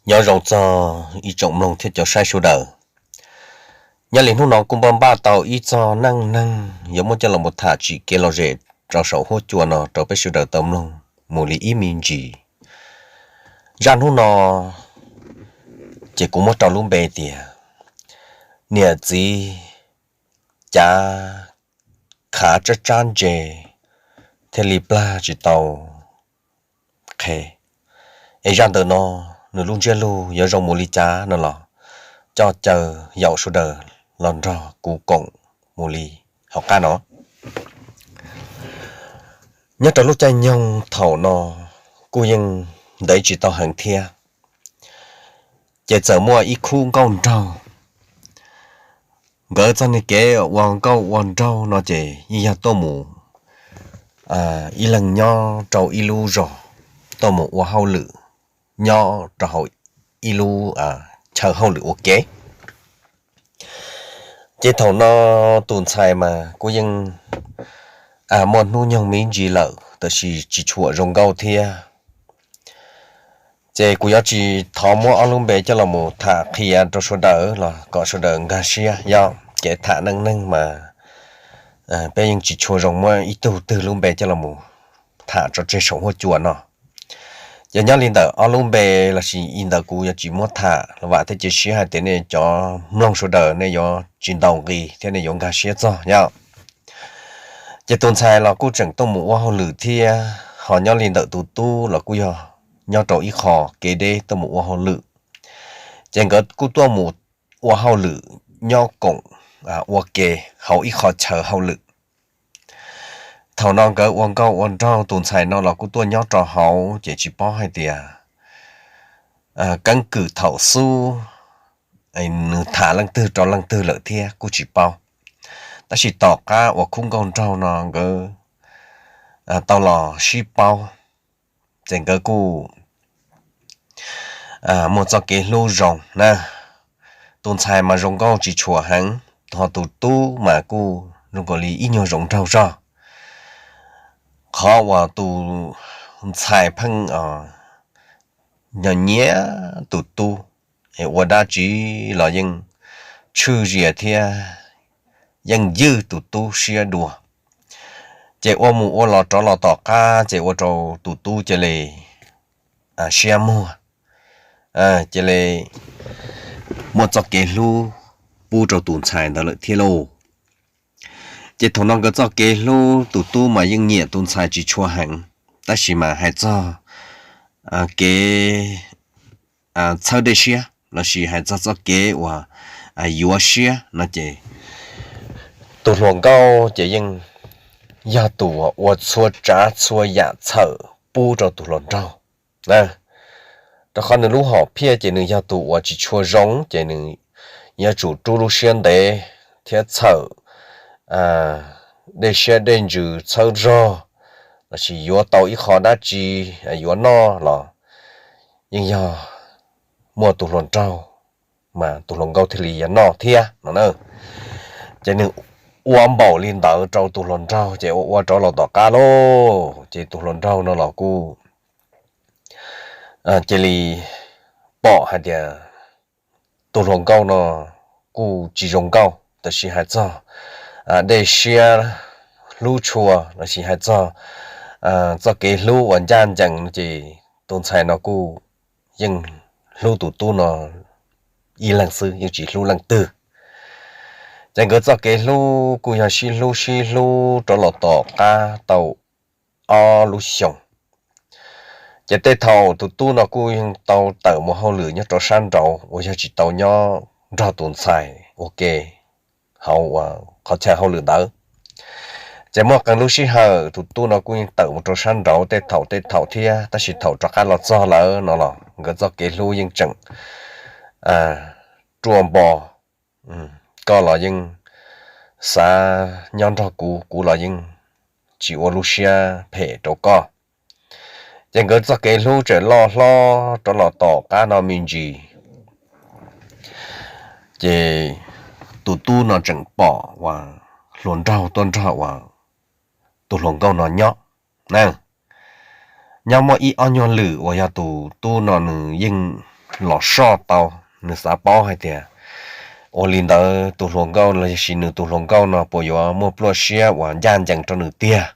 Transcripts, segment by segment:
Nyob zoo txog ib tsoom mloog thiab cov saib sawv daws. Nyob li hnub no kuj npaj npaj tau ib txog neej neeg yuav muab coj los tham tsim kev lom zem rau saum huab cua no rau peb sawv daws tau mloog mus li ib me ntsis. Zaj hnub no ces kuv muab rau lub npe tias niam txiv cav khav tsab tsab ntse thiaj li plag tsis tau qhe. Es zaj ntawm no nws lub ntsiab lus yuav zoo mus li cas no los coj caw yaum sawv daws los nrog kuv koom mus li hauv qab no. Nyob rau lub caij nyoog thaum no kuj yeej ntev tsis tau heev thiab, ces txawm muaj ib khub nkauj nraug, nkawd txoj niag kev ua nkauj ua nraug no ces yeej yog tuaj mus ib leeg nyob rau ib lub zos, tuaj mus ua hauj lwm nyob rau hauv ib lub chaw hauj lwm ua ke. Ces thaum no tus ntxhais mas kuj yeej muaj hnub nyoog me ntsis lawm tab sis tsis tshua zoo nkauj thiab. Ces kuv yuav tsis thov muab ob lub npe coj los mus tham qhia rau sawv daws los kom sawv daws nkag siab, yog kev tham neej neeg mas peb yeej tsis tshua zoo muab ib tug twg lub npe coj los mus tham tso tseg saum huab cua no. Ces nyob li ntawm ob lub npe los sis ib ntawd kuv yuav tsis muab tham los vam thiab cia siab hais tias nej cov mloog sawv daws nej yuav tsis ntaus nqi thiab nej yuav nkag siab txog yom. Ces tus ntxhais los kuj tseem tuaj mus ua hauj lwm thiab, ho nyob li ntawm tus tub los kuj yog nyob rau ib qho kev deb tuaj mus ua hauj lwm. Ces nkawd kuj tuaj mus ua hauj lwm nyob koom ua ke hauv ib qho chaw hauj lwm. Thaum no nkawd ua nkauj ua nraug, tus ntxhais no los kuj tuaj nyob rau hauv ces tsis paub hais tias keeb kwm thaum xub nws tham leej twg rau leej twg lawm thiab kuj tsis paub. Tab sis tom qab uas khub nkauj nraug no nkawd tau los sib paub, ces nkawd kuj muaj txoj kev hlub zoo na. Tus ntxhais mas zoo nkauj tsis tshua heev, ho tus tub mas kuj zoo nkaus li ib nyuag zoo nraug zog. Qhov uas tus ntxhais pheej nyiam nyiam tus tub, ua dab tsi los yeej tshwj zias thiab yeej ywj tus tub siab dua. Ces ua mus ua los rov los tom qab ces ua rau tus tub cia li siab muag, cia li muaj txoj kev hlub pub rau tus ntxhais ntawd lawm thiab lauj. Ces thaum no nkawd txoj kev hlub tus tub mas yeej nyiam tus ntxhais tsis tshua heev, tab sis mas hais txog kev txhawb dej siab lossis hais txog txoj kev uas yuav siab no ces tus hluas nkauj ces yeej yog tus ua txhua tsav txhua yam txhawm pub rau tus hluas nraug. Rau qhov nws lub hom phiaj ces nws yog tus uas tsis tshua zoo ces nws yuav tsum rub lub siab ntev thiab txhawm dej siab dej ntsws txhawb zog, lossis yuav tau ib qho dab tsi yuav noj los yeej yog muaj tus hluas nraug mas tus hluas nkauj thiaj li yuav noj thiab no na. Ces nws ua npaum li ntawd rau tus hluas nraug ces ua ua rov los tom qab lauj, ces tus hluas nraug no los kuj cia li pom hais tias tus hluas nkauj no kuj tsis zoo nkauj, tab sis hais txog dej siab hlub tshua lossis hais txog txoj kev hlub uas ncaj ncees ces tus ntxhais no kuj yeej hlub tus tub no ib leeg xwb, yeej tsis hlub leej twg. Ces nkawd txoj kev hlub kuj yog sib hlub sib hlub rov los tom qab tau ob lub xyoos. Ces tej thaum tus tub no kuj yeej tau tawm mus hauj lwm nyob rau sab nraud uas yog tsis tau nyob nrog tus ntxhais ua ke hauv qhov chaw hauj lwm ntawd. Ces muaj qee lub sij hawm tus tub no kuj yeej tawm mus rau sab nraud tej thaum tej thaum thiab, tab sis thaum rov qab los txog lawm no los nkawd txoj kev hlub yeej tseem ruaj npo. Koj los yeej xav nyob nrog kuv, kuv los yeej tsis ua lub siab phem rau koj. Ces nkawd txoj kev hlub tseem loj hlob rov los tom qab no me ntsis, ces tus tub no tseem pom uas hluas nraug tuaj nrog uas tus hluas nkauj no nyob. Nyob muaj ib ob nyuag lwm uas yog tus tub no nws yeej los soj tau. Nws xav paub hais tias ua li ntawd tus hluas nkauj los sis nws tus hluas nkauj no puas yuav muaj pluaj siab uas ncaj ncees rau nws tiag.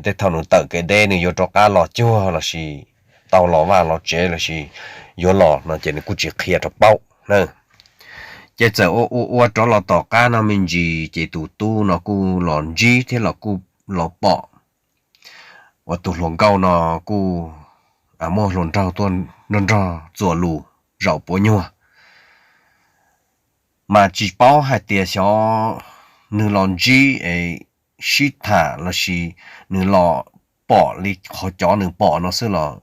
Tej thaum nws tawm kev deb nws yuav rov qab los cuag los sis tau los vaj los tsev los sis yuav los no ces nws kuj tsis qhia rau paub na. Ces txawm ua ua ua rov los tom qab no me ntsis ces tus tub no kuj los ntsib thiab los kuj los pom uas tus hluas nkauj no kuj muaj hluas nraug tuaj nrog nrog txuas lus zaum puav nyuag. Mas tsis paub hais tias xyov nws los ntsib es sib tham los sis nws los pom li qhov cov nws pom no xwb los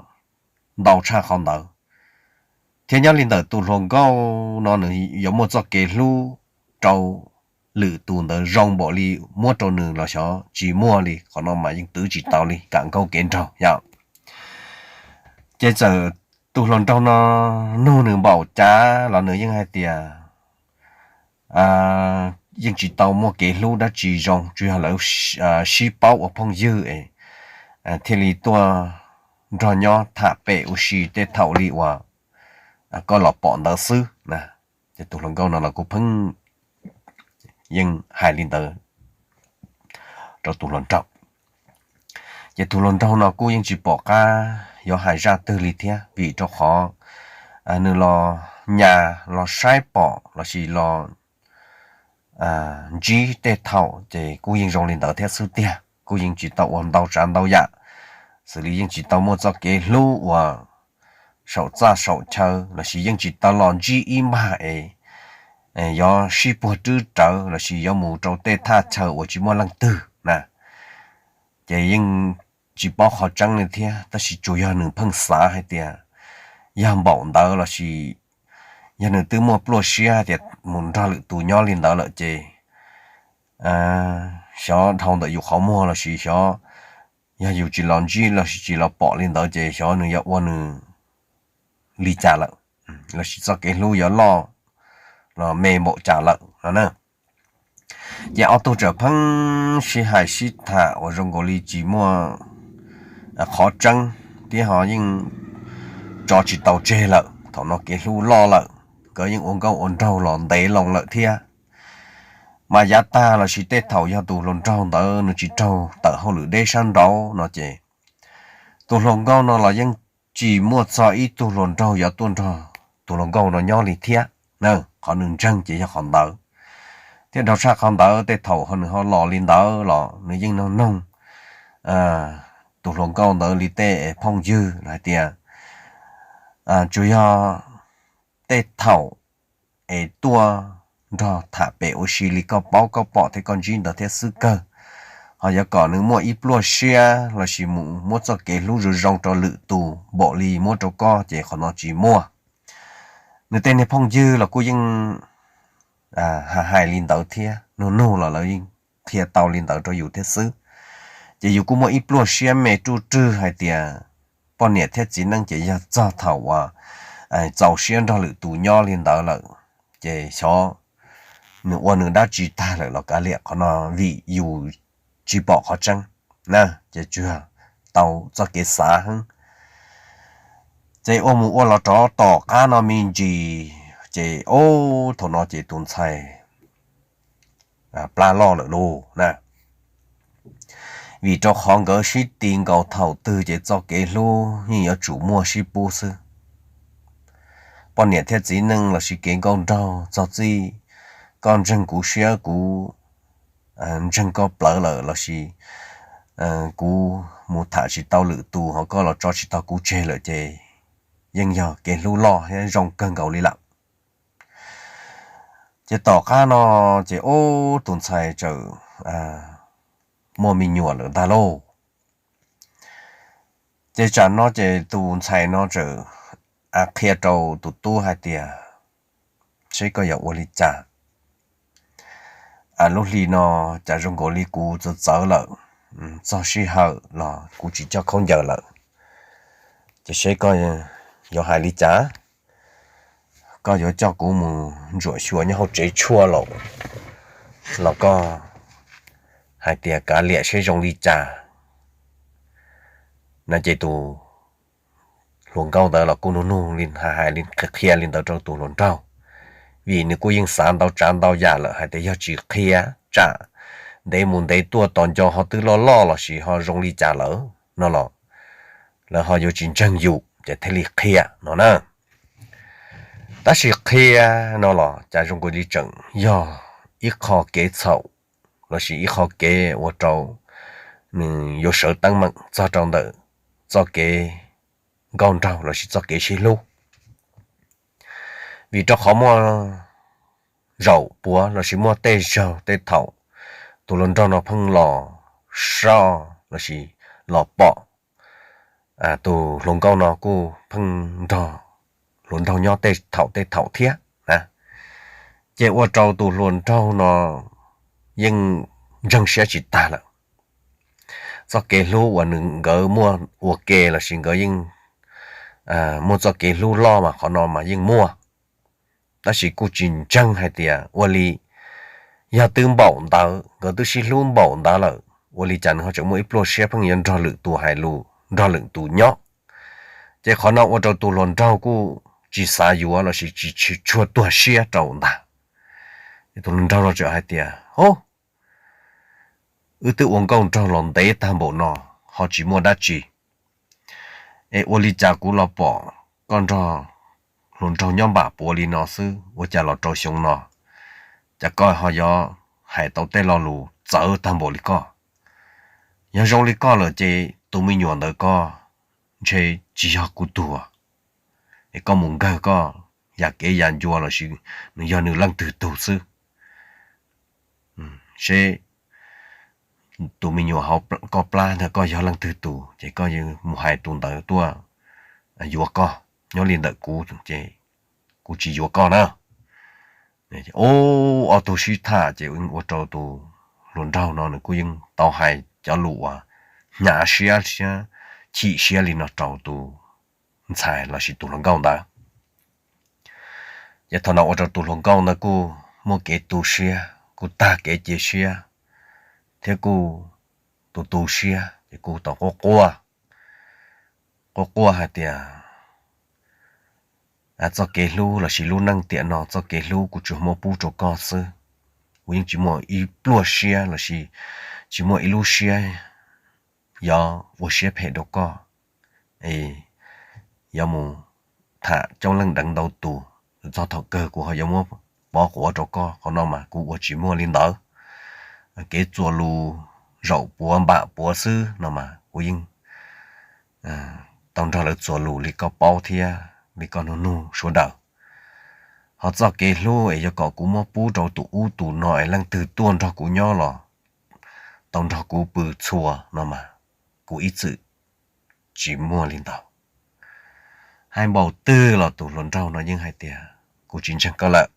ntau tshaj qhov ntawd. Thiab nyob li ntawm tus hluas nkauj no nws yuav muaj txoj kev hlub rau lwm tus ntawd zoo npaum li muab rau nws los xyov tsis muaj li. Qhov no mas yeej twv tsis tau li, kam nkaug kev nraug yom. Ces txawm tus hluas nraug no nug nws npaum cas los nws yeej hais tias yeej tsis tau muaj kev hlub dab tsi zoo, tsuas yog lawv sib paub ua phooj ywg es thiaj li tuaj nrog nyob tham pem ua si tej thaum li uas koj los pom ntawd xwb na. Ces tus hluas nkauj no los kuj pheej yeej hais li ntawd rau tus hluas nraug. Ces tus hluas nraug no kuj yeej tsis pom qab yuav hais zaj twg li thiab, vim rau qhov nws los nyas los saib pom los sis los ntsib tej thaum ces kuj yeej zoo li ntawd thiab xwb tiag, kuj yeej tsis tau ua ntau tsav ntau yam, xws li yeej tsis tau muaj txoj kev hlub uas saum txaj saum chaw los sis yeej tsis tau los ntsib ib npag es yuav sib puag rwb rawv los sis yuav mus rau tej thaj chaw uas tsis muaj leej twg na. Ces yeej tsis paub qhov tseeb li thiab, tab sis tsuas yog nws pheej xav hais tias yog npaum ntawd los sis yog nws twb muaj pluaj siab tias mus nrog lwm tus nyob li ntawd lawm ces xyov dhau ntawm yus qhov muag los sis xyov yog yus tsis los ntsib los sis tsis los pom li ntawd ces xyov nws yuav ua nws li cas lawm, los sis txoj kev hlub yuav loj los me npaum cas lawm no na. Ces ob tug txawm pheej sib hais sib tham uas zoo nkaus li tsis muaj qhov tseeb thiab ho yeej tso tsis tau tseg lawm. Thaum no kev hlub loj lawm, nkawd yeej ua nkauj ua nraug los ntev loo lawm thiab. Mas yav tag los sis tej thaum yog tus hluas nraug ntawd nws tsis raug tawm hauj lwm deb sab nraud no ces tus hluas nkauj no los yeej tsis muaj txog ib tug hluas nraug yuav tuaj nrog tus hluas nkauj no nyob li thiab na. Qhov nws ntseeg ces yog qhov ntawd. Thiab dhau tshaj qhov ntawd tej thaum ho nws ho los li ntawd los nws yeej noog noog tus hluas nkauj ntawd li tej phooj ywg hais tias tsuas yog tej thaum es tuaj nrog tham pem ua si li koj paub koj pom thiab koj ntsib ntawd thiab xwb kawg. Ho yuav kom nws muaj ib pluaj siab los sis mus muab txoj kev hlub zoo zoo rau lwm tus npaum li muab rau koj ces qhov no tsis muaj. Nws tej niag phooj ywg los kuj yeej hais li ntawd thiab, nug nug los lawv yeej qhia tau li ntawd rau yus thiab xwb. Ces yus kuj muaj ib pluaj siab me ruj rwg hais tias poj niam thiab txiv neej ces yog txog thaum uas txaus siab nrog lwm tus nyob li ntawd lawm ces xyov nws ua nws dab tsi tag lawm los kav liam qhov no, vim yus tsis pom qhov tseeb na, ces tsuas tau txoj kev xav heev. Ces ua mus ua los rov tom qab no me ntsis ces ub thaum no ces tus ntxhais plab loj lawm lauj na. Vim rau qhov nkawd sib ti nkaus thaum twg ces txoj kev hlub yeej yuav tsum muaj sib pub xwb. Poj niam thiab txiv neej los sis kev nkauj nraug txog txij koj ntseeg kuv siab kuv ntseeg koj plawv lawm los sis kuv mus tham tsis tau lwm tus ho koj los tso tsis tau kuv tseg lawm ces yeej yog kev hlub loj thiab zoo kawg nkaus li lawm. Ces tom qab no ces ub tus ntxhais txawm muaj me nyuam lawm ntag lauj. Ces tsam no ces tus ntxhais no txawm qhia rau tus tub hais tias, seb koj yuav ua li cas, lub hli no cas zoo nkaus li kuv txawv txawv lawm, txog sij hawm los kuv tsis coj khaub ncaws lawm. Ces seb koj yuav hais li cas, koj yuav coj kuv mus ntsuam xyuas nyob hauv tsev tshuaj los, los koj hais tias kav liam seb zoo li cas no. Ces tus hluas nkauj ntawd los kuj nug nug li hais hais li qhia qhia li ntawd rau tus hluas nraug, vim nws kuj yeej xav ntau tsav ntau yam lawm hais tias yog tsis qhia tsam ntev mus ntev tuaj tos nco ho twb loj loj lossis ho zoo li cas lawm no los lawv ho yuav tsis ntseeg yus ces thiaj li qhia no na. Tab sis qhia no los cas zoo nkaus li tseem yog ib qho kev txhaum lossis ib qho kev ua rau nws yuav sawv teeb meem txog rau ntawm txoj kev nkauj nraug lossis txoj kev sib hlub. Vim rau qhov muaj zaum puav lossis muaj tej zaug tej thaum tus hluas nraug no pheej los soj lossis los pom tus hluas nkauj no kuj pheej nrog hluas nraug nyob tej thaum tej thaum thiab na, ces ua rau tus hluas nraug no yeej ntseeg siab tsis tag lawm. Txoj kev hlub uas nws nkawd muaj ua ke lossis nkawd yeej muaj txoj kev hlub loj mas qhov no mas yeej muaj, tab sis kuj tsis ntseeg hais tias ua li yog twb npaum ntawd, nkawd twb sib hlub npaum ntawd lawm, ua li cas nws ho tseem muaj ib pluaj siab pheej yuav nrog lwm tus hais lus, nrog lwm tus nyob. Ces qhov no ua rau tus hluas nraug kuj tsis xav yuav lossis tsis tshua tuag siab rau ntag. Tus hluas nraug no txawm hais tias, Hub, wb twb ua nkauj nraug los ntev tag npaum no ho tsis muaj dab tsi, es ua li cas kuv los pom koj nrog hluas nraug nyob npam puav li no xwb, ua cas los rau xyoo no cas koj ho yuav hais tau tej lo lus txawv tag npaum li koj? Yog zoo li koj lawm ces tus me nyuam ntawd koj ntshe tsis yog kuv tug, es koj mus nkawg koj yam kev yam ncua lossis nws yog nws leej twg tug xwb. Seb tus me nyuam hauv koj plab ntawd koj yog leej twg tus, ces koj mus hais tus ntawd tuaj yuav koj, nyob li ntawm kuv ces kuv tsis yuav koj na. Ub, ob tug sib tham ces ua rau tus hluas nraug no nws kuj yeej tau hais cov lus uas hnyav siab thiab chim siab li no rau tus ntxhais lossis tus hluas nkauj ntawd. Ces thaum no ua rau tus hluas nkauj ntawd kuj muaj kev tu siab, kuj tag kev cia siab, thiab kuj tu tu siab ces kuj tau quaj quaj, quaj quaj hais tias, Txoj kev hlub lossis lub neej tiam no txoj kev hlub kuv tsuas muab pub rau koj xwb. Kuv yeej tsis muaj ib pluaj siab lossis tsis muaj ib lub siab yuav ua siab phem rau koj, es yuav mus tham coob leej deev ntau tus, txog thaum kawg kuv ho yuav muab pov quav rau koj. Qhov no mas kuv ua tsis muaj li ntawd. Kev txuas lus zaum puav npam puav xwb no mas kuv yeej tau nrog lawv txuas lus li koj paub thiab li koj nug nug sawv daws. Ho txoj kev hlub es yuav kom kuv muab pub rau tus ub tus no es leej twg tuaj nrog kuv nyob los tau nrog kuv pw txhua no mas kuv ib txwm tsis muaj li ntawd. Hais npaum twg los tus hluas nraug no yeej hais tias, Kuv tsis ntseeg koj lawm.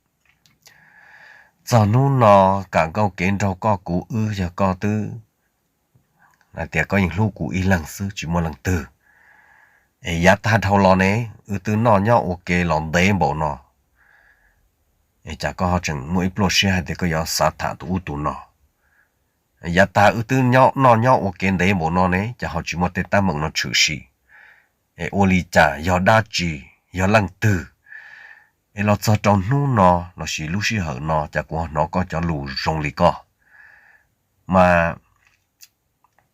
Txog hnub no kam nkauj kev nraug koj kuv wb yog koj twb hais tias koj yeej hlub kuv ib leeg xwb tsis muaj leej twg. Es yav tag dhau los ne, wb twb noj nyob ua ke los ntev npaum no, es cas koj ho tseem muaj ib pluaj siab hais tias koj yuav xav tham tus ub tus no? Yav tag wb twb noj nyob ua ke ntev npaum no ne, cas ho tsis muaj tej teeb meem no tshwm sim? Es ua li cas, yog dab tsi, yog leej twg? Es los txog rau hnub no lossis lub sij hawm no cas kuv ho hnov koj cov lus zoo li koj? Mas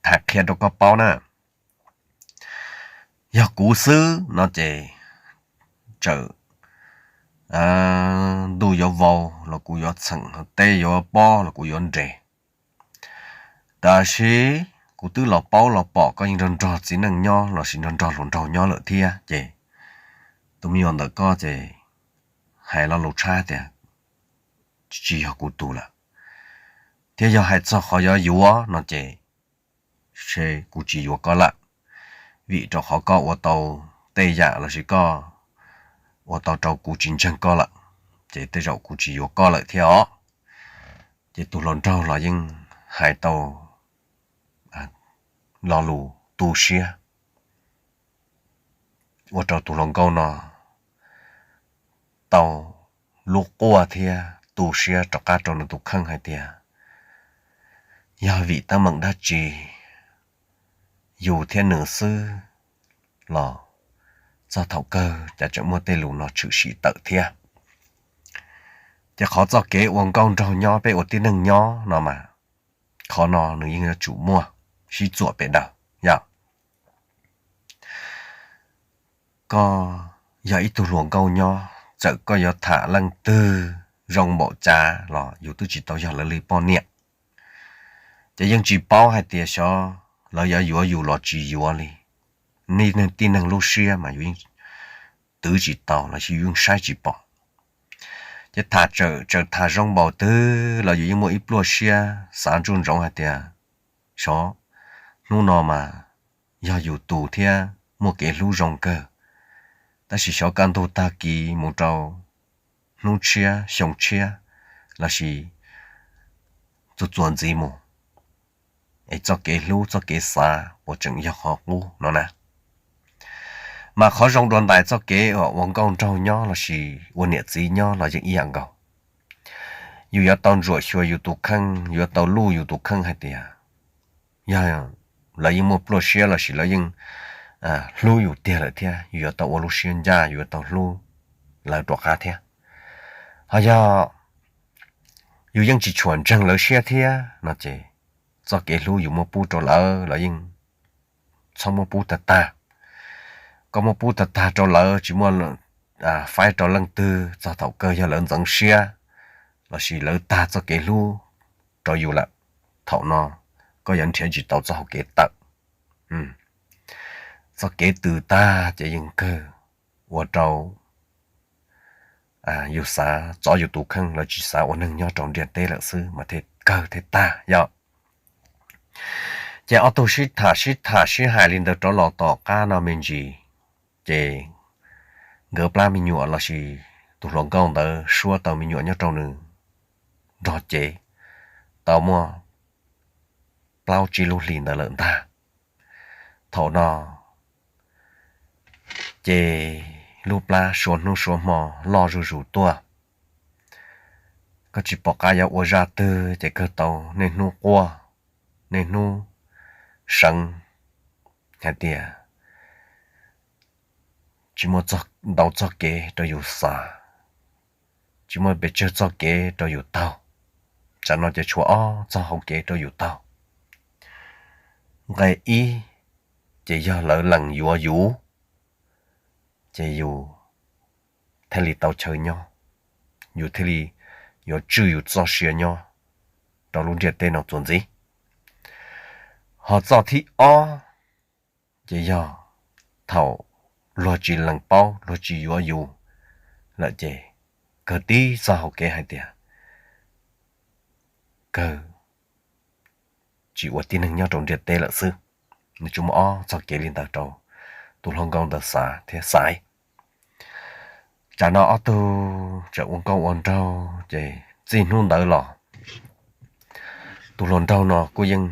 tham qhia rau koj paub na, yog kuv xwb no ces tsawm ntuj yuav vau los kuv yuav txheem, teb yuav pob los kuv yuav nres. Tab sis kuv twb los paub los pom koj yeej nrog nrog txiv neej nyob lossis nrog nrog hluas nraug nyob lawm thiab ces tus me nyuam ntawm koj ces hais lo lus tshab tias tsis yog kuv tus lawm. Thiab yog hais txog qhov yuav yuav no ces kuv tsis yuav koj lawm, vim rau qhov koj ua tau tej yam lossis koj ua tau rau kuv tsis ntseeg koj lawm, ces tej zaum kuv tsis yuav koj lawm thiab os. Ces tus hluas nraug los yeej hais tau lo lus tu siab, ua rau tus hluas nkauj no tau lub quaj thiab tu siab rov qab rau nws tus kheej hais tias, yog vim teeb meem dab tsi yus thiab nws xwb los txog thaum kawg cas tseem muaj tej lus no tshwm sim tawm thiab. Ces qhov txoj kev ua nkauj nraug nyob, peb ua tib neeg nyob no mas, qhov no nws yeej yuav tsum muaj sib txuam pem daws yom. Koj yog ib tug hluas nkauj nyob, txawm koj yuav tham leej twg zoo npaum cas los yus twb tsis tau yog lawv li poj niam. Ces yeej tsis paub hais tias xyov lawv yuav yuav yus los tsis yuav li. Nej tib neeg lub siab mas yus yeej twv tsis tau los sis yus yeej saib tsis pom. Ces tham txawm tham zoo npaum twg los yus yeej muaj ib pluaj siab xav ntsuj ntsoov hais tias xyov hnub no mas yog yus tus thiab muaj kev hlub zoo kawg, tab sis xyov kaj ntug tag kis mus rau hnub tshiab xyoo tshiab los sis txuas txuas ntxiv mus, es txoj kev hlub txoj kev xav puas tseem yog qhov qub no na. Mas qhov zoo dua ntais txoj kev uas ua nkauj nraug nyob los sis ua niam txiv nyob los yeej ib yam nkaus. Yus yuav tau ntsuam xyuas yus tus kheej, yuav tau luj yus tus kheej hais tias yog lawv yeej muaj pluaj siab los sis lawv yeej hlub yus tiag lawm thiab, yus yuav tau ua lub siab ncaj, yus yuav tau hlub lawv rov qab thiab. Ho yog yus yeej tsis tshua ntseeg lawv siab thiab no ces txoj kev hlub yus muab pub rau lawv los yeej txhob muab pub tag tag. Koj muab pub tag tag rau lawv tsis muaj faib rau leej twg, txog thaum kawg yog lawv ntxeev siab los sis lawv tag txoj kev hlub rau yus lawm, thaum no koj yuav nrhiav tsis tau txoj hau kev tawm. Txoj kev tws tag ces yeej kawg ua rau yus xav txov yus tus kheej los tsis xav ua neeg nyob rau ntiaj teb lawm xwb mas thiaj kawg thiaj tag yom. Ces ob tug sib tham sib tham sib hais li ntawd rov los tom qab no me ntsis, ces nkawd plab me nyuam los sis tus hluas nkauj ntawd suab tau me nyuam nyob rau nws nrog cev tau muaj plaub tsib lub hlis ntawd lawm ntag. Thaum no ces lub plab suav hnub suav hmo loj zuj zus tuaj. Koj tsis pom qab yuav ua zaj twg ces kawg tau niaj hnub quaj, niaj hnub seev hais tias tsis muaj ntau txoj kev rau yus xav, tsis muaj pes tsawg txoj kev rau yus taug. Tsam no ces tshuav ob txoj hau kev rau yus taug. Nqe ib, ces yog lawv lees yuav yus, ces yus thiaj li tau chaw nyob, yus thiaj li yuav tswj yus txoj sia nyob rau lub ntiaj teb no txuas ntxiv. Ho txoj thib ob, ces yog thaum luag tsis lees paub, luag tsis yuav yus lawm ces kawg tib txoj hau kev hais tias kawg tsis ua tib neeg nyob rau ntiaj teb lawm xwb. Nws tsuas muaj ob txoj kev li ntawd rau tus hluas nkauj ntawd xav thiab xaiv. Tsam no ob tug tseem ua nkauj ua nraug ces txij hnub ntawd los tus hluas nraug no kuj yeej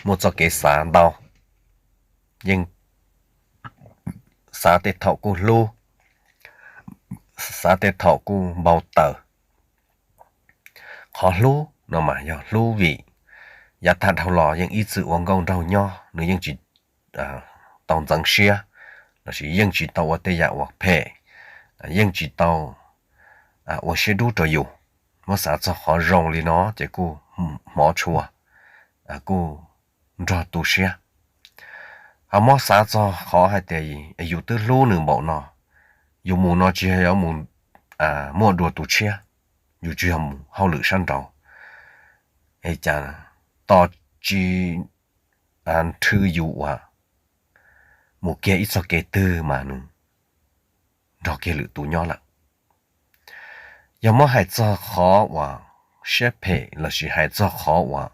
muaj txoj kev xav ntau, yeej xav tej thaum kuj hlub, xav tej thaum kuj npau taws. Qhov hlub no mas yog hlub vim yav tag dhau los yeej ib txwm ua nkauj nraug nyob, nws yeej tsis tau ntxeev siab, los sis yeej tsis tau ua tej yam uas phem, yeej tsis tau ua siab dub rau yus. Muab xav txog qhov zoo li no ces kuj hmov tshua, kuj nrog tu siab. Ho muab xav txog qhov hais tias yus twb hlub nws npaum no, yus mus no tsis yog yuav mus muaj dua tus tshiab, yus tsis yog mus hauj lwm sab nraud, es cas tos tsis nrhw yus uas mus kiag ib txoj kev twg mas nws nrog kiag lwm tus nyob lawm. Yog muab hais txog qhov uas siab phem lossis hais txog qhov uas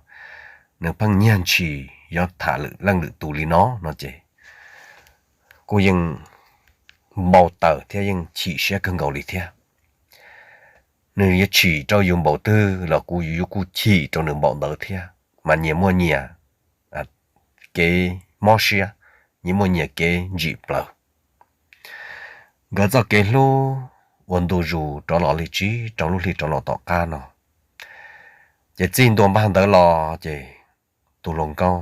nws pheej nyiag ntshis yuav tham lwm leej lwm tus li no no ces kuj yeej npau taws thiab yeej chim siab kawg nkaus li thiab. Nws yuav chim rau yus npaum twg los kuv yuav kuj chim rau nws npaum ntawd thiab, mas nyias muaj nyias kev mob siab, nyias muaj nyias kev ntsim plaws. Nkawd txoj kev hlub ua ntu zus rov los li tsib rau lub hlis rov los tom qab no, ces txij ntua npag ntawd los ces tus hluas nkauj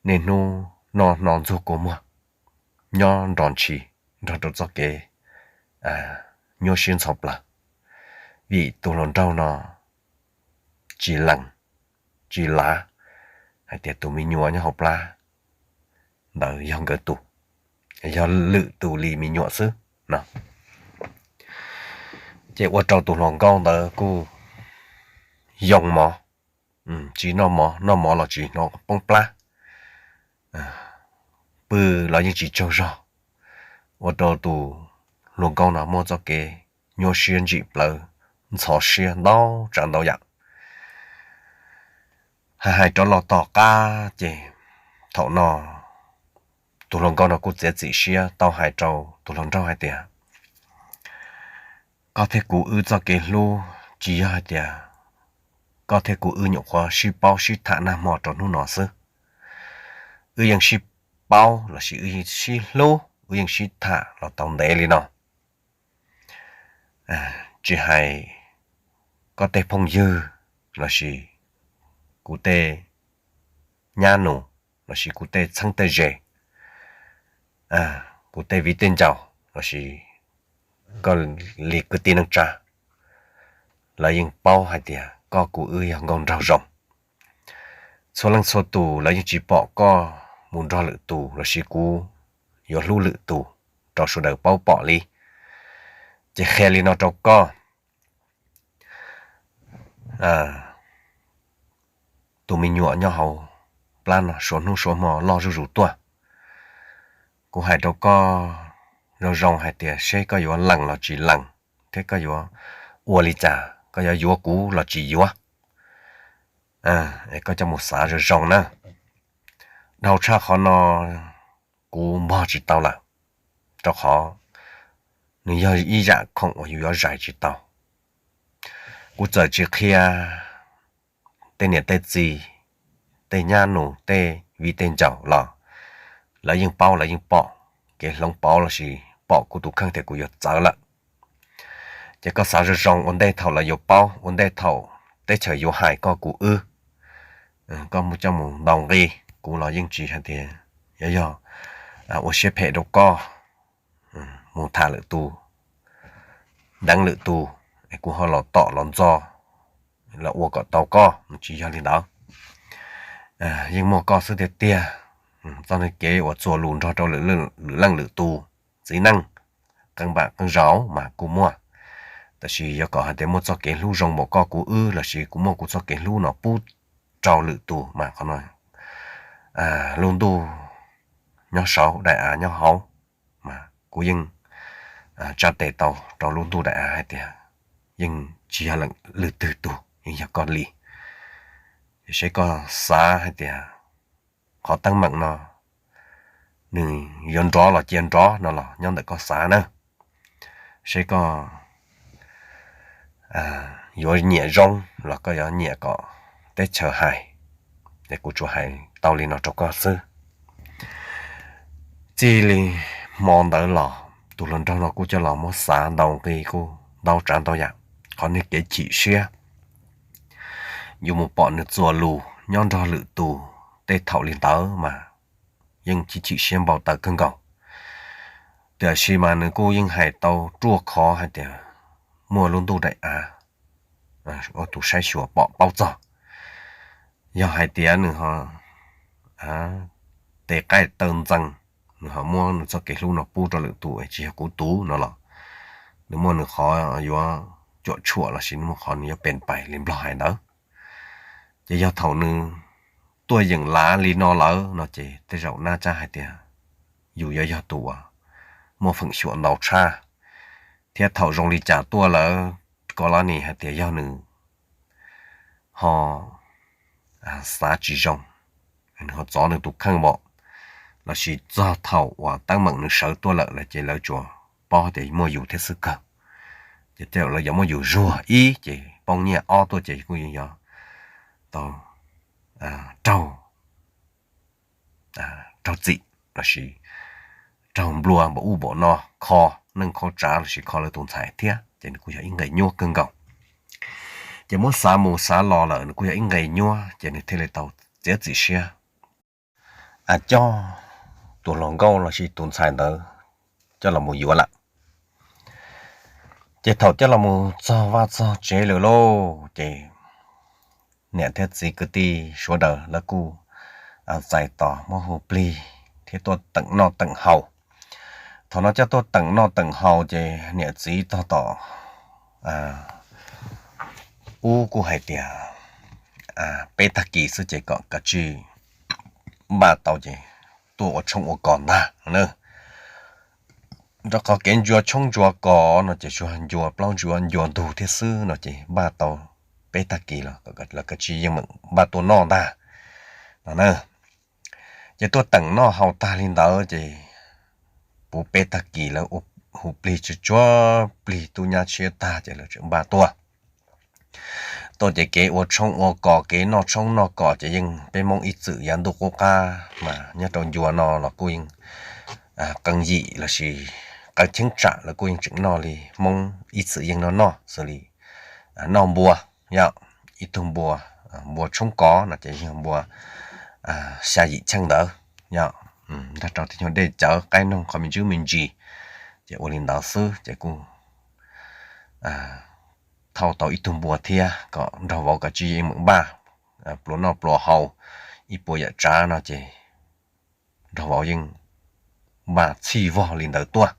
niaj hnub noj hno ntxuag kua muag, nyob nrog ntshis nrog rau txoj kev nyuaj siab ntxhov plaws, vim tus hluas nraug no tsis lees tsis lav hais tias tus me nyuam nyob hauv plab ntawd yog nkawd tus, yog lwm tus li me nyuam xwb no. Ces ua rau tus hluas nkauj ntawd kuj yoo mov, tsis noj mov, noj mov los tsis hnov poob plab, pw los yeej tsis tsaug zog, ua rau tus hluas nkauj no muaj txoj kev nyuaj siab ntsim plawv, ntxhov siab ntau tsav ntau yam. Hais hais rov los tom qab ces thaum no tus hluas nkauj no kuj txiav txim siab tau hais rau tus hluas nraug hais tias, koj thiab kuv wb txoj kev hlub tsis yog hais tias koj thiab kuv wb nyuam qhuav sib paub sib tham nag hmo rau hnub no xwb. Wb yeej sib paub lossis wb sib hlub, wb yeej sib tham los tau ntev li no. Tsis hais koj tej phooj ywg lossis kuv tej nyab nus lossis kuv tej txheeb tej ze, kuv tej viv tej ncaus lossis koj li kwv tij neej tsa, lawv yeej paub hais tias koj kuv wb yog nkauj nraug zoo. Txhua leej txhua tus lawv yeej tsis pom koj mus nrog lwm tus lossis kuv yuav hlub lwm tus rau sawv daws paub pom li. Ces qhia li no rau koj, tus me nyuam nyob hauv plab no suav hnub suav hmo loj zuj zus tuaj. Kuv hais rau koj zoo zoo hais tias seb koj yuav lees los tsis lees, thiab koj yuav ua li cas, koj yuav yuav kuv los tsis yuav, es koj coj mus xav zoo zoo na. Dhau tshaj qhov no kuv npog tsis tau lawm, rau qhov nws yog ib yam khoom uas yus yuav zais tsis tau. Kuv txawm tsis qhia tej niam tej txiv, tej nyab nus, tej viv tej ncaus los lawv yeej paub, lawv yeej pom kev hloov pauv lossis pom kuv tus kheej tias kuv yuav txawv lawm. Ces koj xav zoo zoo ua ntej thaum lawv yuav paub, ua ntej thaum teb chaws yuav hais koj kuv wb. Koj mus coj mus ntaus nqi, kuv los yeej tsis hais tias yuav yog ua siab phem rau koj, mus tham lwm tus, deev lwm tus, es kuv ho los tom los ntxo los ua kom tau koj, tsis yog li ntawd. Yeej muaj koj xwb tiag tiag. Txoj kev uas txuas lus nrog rau lwm leej lwm tus txiv neej, qee npam qee zaus mas kuj muaj, tab sis yuav kom hais tias muaj txoj kev hlub zoo npaum koj kuv wb lossis kuv muaj kuv txoj kev hlub no pub rau lwm tus mas qhov no lub ntuj nyob saud daim av nyob hauv, mas kuv yeej tsa tes tau rau lub ntuj daim av hais tias yeej tsis yog lwm twg tus, yeej yog koj li. Seb koj xav hais tias qhov teeb meem no nws yuav nrov los cia nrov no los nyob ntawm koj xav na. Seb koj yuav nyiam zoo los koj yuav nyiam kom teb chaws hais, es kuv tsuas hais tau li no rau koj xwb. Txij li hmo ntawd los tus hluas nraug no kuj coj los muab xav ntau nqi kuj ntau tsav ntau yam. Qhov niag kev chim siab yus mus pom nws txuas lus nyob nrog lwm tus tej thaum li ntawd mas yeej chim chim siab npau taws kawg nkaus. Tiam sis mas nws kuj yeej hais tau ruaj khov hais tias muaj lub ntuj daim av ua tus saib xyuas pom paub txog. Yog hais tias nws ho tes qaij taw ntxees, nws ho muab nws txoj kev hlub no pub rau lwm tus es tsis yog kuv tus no los nws muaj nws qhov yuav cuam tshuam lossis nws muaj qhov nws yuav pes pais li Nplog hais ntawd. Ces yog thaum nws tuaj yeem lav li no lawm no ces tej zaum nab tsab hais tias yus yuav yog tus uas muaj feem xyuam ntau tshaj, thiab thaum zoo li cas tuaj lawm ko las nis hais tias yog nws ho xav tsis zoo, nws ho txov nws tus kheej npaum, lossis txog thaum uas teeb meem nws sawv tuaj lawm lawm ces lawv tsuas paub tias muaj yus thiab xwb kawg. Ces tej zaum lawv yuav muab yus zuag ib ces poob nyiaj ob tuaj ces kuj yeej yuav tau raug, raug txim lossis raug nplua npaum ub npaum no, kho neej kho tsav lossis kho lawv tus ntxhais thiab ces nws kuj yog ib nqe nyuaj kawg nkaus. Ces muab xav mus xav los lawm nws kuj yog ib nqe nyuaj ces nws thiaj li tau txiav txim siab. A coj tus hluas nkauj los sis tus ntxhais ntawd coj los mus yuav lawm. Ces thaum coj los mus txog vaj txog tsev lawm lauj, ces niam thiab txiv kwv tij sawv daws lawv kuj txais tos muab hu plig thiab tuaj teem noj teem haus. Thaum no coj tuaj teem noj teem haus ces niam txiv tog tom ub kuj hais tias peb tag kis xwb ces kom kav tsij npaj tau ces tuaj ua tshoob ua kos ntag no. Rau qhov kev ncua tshoob ncua kos no ces tsuas ncua plaub ntsuav ncua ntug thiab xwb no ces npaj tau peb tag kis los lawv kav tsij yeej meem npaj tuaj noj ntag no na. Ces tuaj teem noj haus tag li ntawd ces puv peb tag kis lawv ua hu plig tsuag tsuag plig tub nyab tshiab tag ces lawv tseem npaj tuaj. Tuaj ces kev ua tshoob ua kos kev noj tshoob noj kos ces yeej peb Hmoob ib txwm yav ntuj qub qab mas nyob rau ncua no los kuj yeej qee yim los sis qee cheeb tsam los kuj yeej tseem noj li Hmoob ib txwm yeej noj noj xws li noj npua, yog ib tug npua, npua tshoob kos no ces yog npua xya yim cheej ntawd, yog nrog rau tej nyuag dej cawv qaib noog qhov me ntsis me ntsis, ces ua li ntawd xwb ces kuj thauj tau ib tug npua thiab kom nraug vauv kav tsij yeej meem npaj pluas noj pluas haus ib puas yam tsav no ces nraug vauv yeej npaj txhij vog li ntawd tuaj.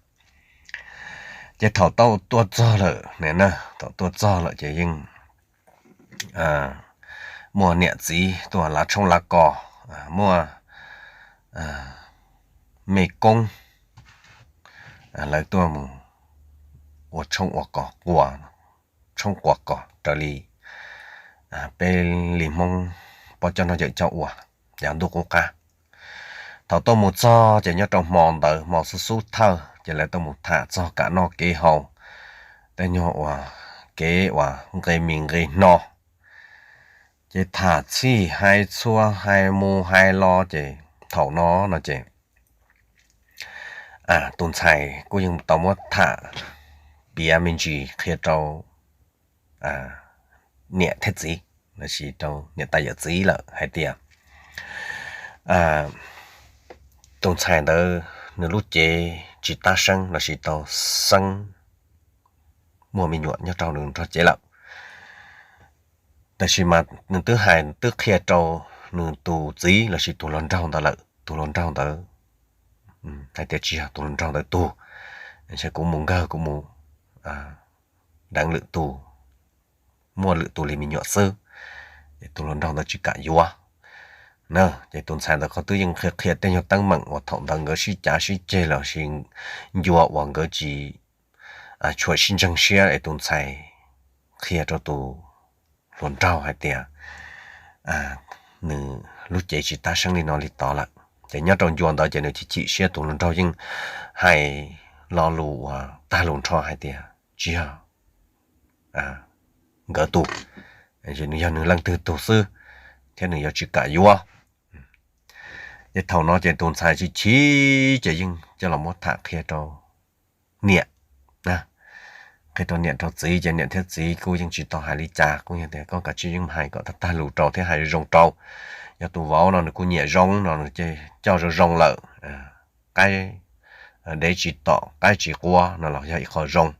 Ces thaum tau tuaj txog lawm na, thaum tuaj txog lawm ces yeej muaj niam txiv tuaj lav tshoob lav kos, muaj mej koob lawv tuaj mus ua tshoob ua kos, ua tshoob ua kos raws li peb li Hmoob pog coj noj yawm coj ua yav ntuj qub qab. Thaum tuaj mus txog ces nyob rau hmo ntawd hmo xub xub thawj ces lawv tuaj mus tham txog kam noj kev haus, tej nyuag uas kev uas nqe mis nqe hno, ces tham txhij hais txhua hais mus hais los ces thaum no no ces tus ntxhais kuj yeej tau muab tham piav me ntsis qhia rau niam thiab txiv los sis rau niam tais yawm txiv lawm hais tias tus ntxhais ntawd nws lub cev tsis tab seeb los sis tau xeeb muaj me nyuam nyob rau nws nrog cev lawm. Tab sis mas nws twb hais twb qhia rau nws tus txiv los sis tus hluas nraug ntawd lawm, tus hluas nraug ntawd hais tias tsis yog tus hluas nraug ntawd tug, ntshe kuv mus nkawg kuv mus deev lwm tus, muaj lwm tus li me nyuam xwb, es tus hluas nraug ntawd tsis kam yuav na. Ces tus ntxhais ntawd qhov twb yeej qhia qhia tej nyuag teeb meem uas thaum ntawd nkawd sib cav sib ceg los sis ncua uas nkawd tsis tshua sib ntseeg siab es tus ntxhais qhia rau tus hluas nraug hais tias nws lub cev tsis tab seeb li no li tod lawm. Ces nyob rau ncua ntawd ces nws chim chim siab, tus hluas nraug yeej hais lo lus uas tag lus nrho hais tias tsis yog nkawd tug, nws yog nws leej twg tug xwb, thiab nws yuav tsis kam yuav. Ces thaum no ces tus ntxhais chim chim ces yeej coj los muab tham qhia rau niam, qhia rau niam rau txiv, ces niam thiab txiv kuj yeej tsis tau hais li cas, kuj yog tias koj kav tsij yeej hais kom tag tag lus rau thiab hais zoo rau. Yog tus vauv no nws kuj nyiam zoo no ces coj zoo zoo lawm, qaib dev tsis tom qaib tsis quav no los yog ib qho zoo.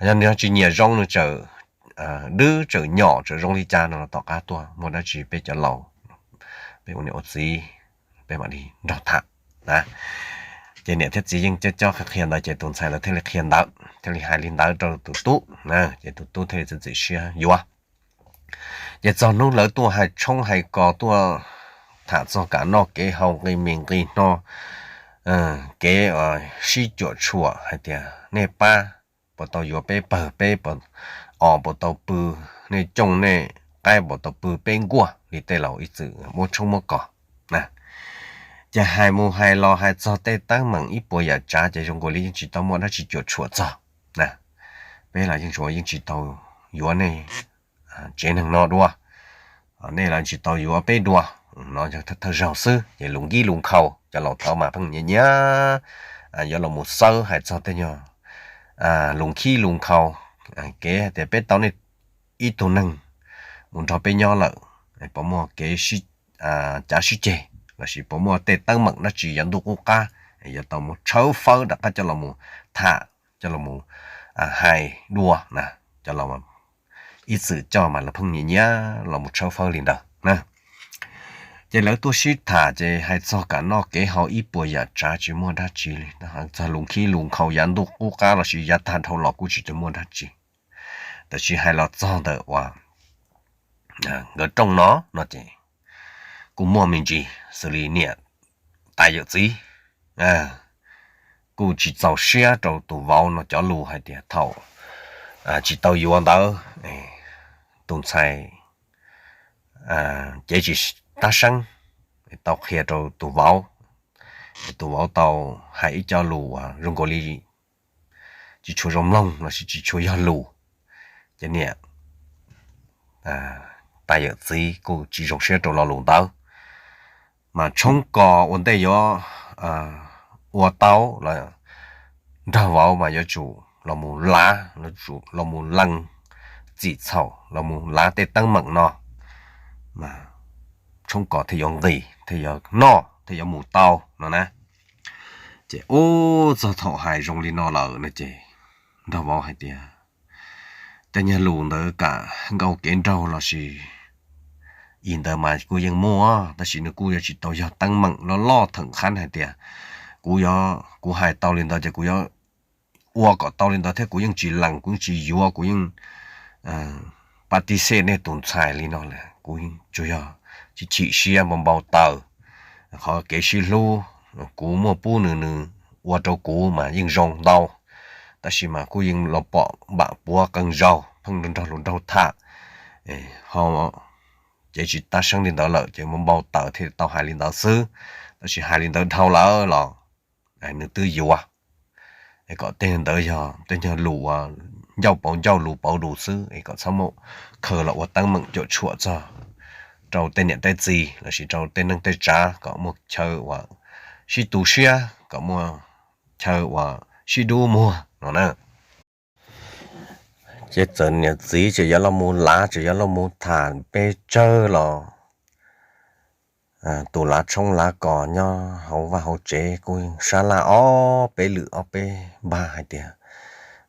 Yog nws tsis nyiam zoo, nws txawm dwb txawm nyom txawm zoo li cas no los tom qab tuaj, muaj dab tsi peb cov laus, peb ua niam ua txiv peb mam li nrog tham na. Ces niam thiab txiv yeej coj coj qhia qhia ntawd ces tus ntxhais lawv thiaj li qhia ntawd, thiaj li hais li ntawd rau tus tub, ces tus tub thiaj li txiav txim siab yuav. Ces txog hnub lawv tuaj hais tshoob hais kos tuaj tham txog kam noj kev haus nqi mis nqi hno, kev sib cuam tshuam hais tias nej pab puas tau yuav peb pawg, peb os puas tau pw, nej cooj nej qaib puas tau pw peb nkuaj li tej laus ib txwm muab tshoob muab kos na. Ces hais mus hais los hais txog tej teeb meem ib puas yam tsav ces zoo nkaus li yeej tsis tau muaj dab tsi cuam tshuam txog na. Peb los yeej tsuas yeej tsis tau yuav nej tsev neeg no dua, nej los tsis tau yuav peb dua no, yog thawj zaug xwb ces lus nkib lus nkhaus cov laus tod mas pheej nyiam nyiam yuav los mus xawb hais txog tej nyuag lus nkib lus nkhaus, kev hais tias peb tau nej ib tug neeg mus nrog peb nyob lawm, puas muaj kev cav sib ceg los sis puas muaj tej teeb meem dab tsi yav ntuj qub qab yuav tau muab tshawb fawb rov qab coj los mus tham, coj los mus hais dua na, coj los ib txwm coj mas lawv pheej nyiam nyiam los mus tshawb fawb li ntawd na. Ces lawv tuaj sib tham ces hais txog kam noj kev haus ib puas yam tsav tsis muaj dab tsi li, txog lus khib lus nkhaus yav ntuj qub qab los sis yav tag dhau los kuj tsis tau muaj dab tsi. Tab sis hais los txog ntawm uas nkawd rooj no no ces kuj muaj me ntsis xws li niam tais yawm txiv kuj tsis txaus siab rau tus vauv no cov lus hais tias thaum tsis tau yuav ntawd tus ntxhais cev tsis tab seeb, tau qhia rau tus vauv, tus vauv tau hais ib co lus uas zoo nkaus li tsis tshua zoo mloog los sis tsis tshua yog lus. Ces niam tais yawm txiv kuj tsis zoo siab rau lo lus ntawd, mas tshoob kos ua ntej yuav ua tau los nrog vauv mas yuav tsum los mus lav, los mus lees txim txhaum, los mus lav tej teeb meem no, mas tshoob kos thiaj yuav nqis, thiaj yuav noj, thiaj yuav mus tau no na. Ces ub, txog thaum hais zoo li no lawm no ces nrog vauv hais tias tej nyuag lus ntawd kam nkauj kev nraug los sis i ntawd mas kuj yeej muaj, tab sis nws kuj yuav tsis tau yog teeb meem loj loj theem qhab hais tias kuv, kuv hais tau li ntawd ces kuv yuav ua kom tau li ntawd thiab kuv yeej tsis lees, kuv yeej tsis yuav, kuv yeej pab tib xej nej tus ntxhais li no lawm, kuv tsuas yog chim siab npau npau taws. Qhov kev sib hlub kuv muaj pub nws, nws ua rau kuv mas yeej zoo ntau, tab sis mas kuj yeej los pom npam puav qee zaug pheej nrog luag nraug tham, ho ces tsis tab seeb li ntawd lawm ces npau npau taws thiaj tau hais li ntawd xwb. Tab sis hais li ntawd dhau lawm los nws twb yuav, es kom tej ntawd yog tej nyuag lus uas ncauj pauv ncauj lus pauv lus xwb, es kom txhob muaj khaws los ua teeb meem cuam tshuam txog rau tej niam tej txiv los sis rau tej neej tej tsav, kom muaj chaw uas sib tu siab, kom muaj chaw uas sib dub muag no na. Ces txawm niam txiv tseem yuav los mus lav, tseem yuav los mus tham pes tsawg los tus lav tshoob lav kos nyob hauv vaj hauv tsev kuj sab laj ob peb lwm ob peb npag hais tias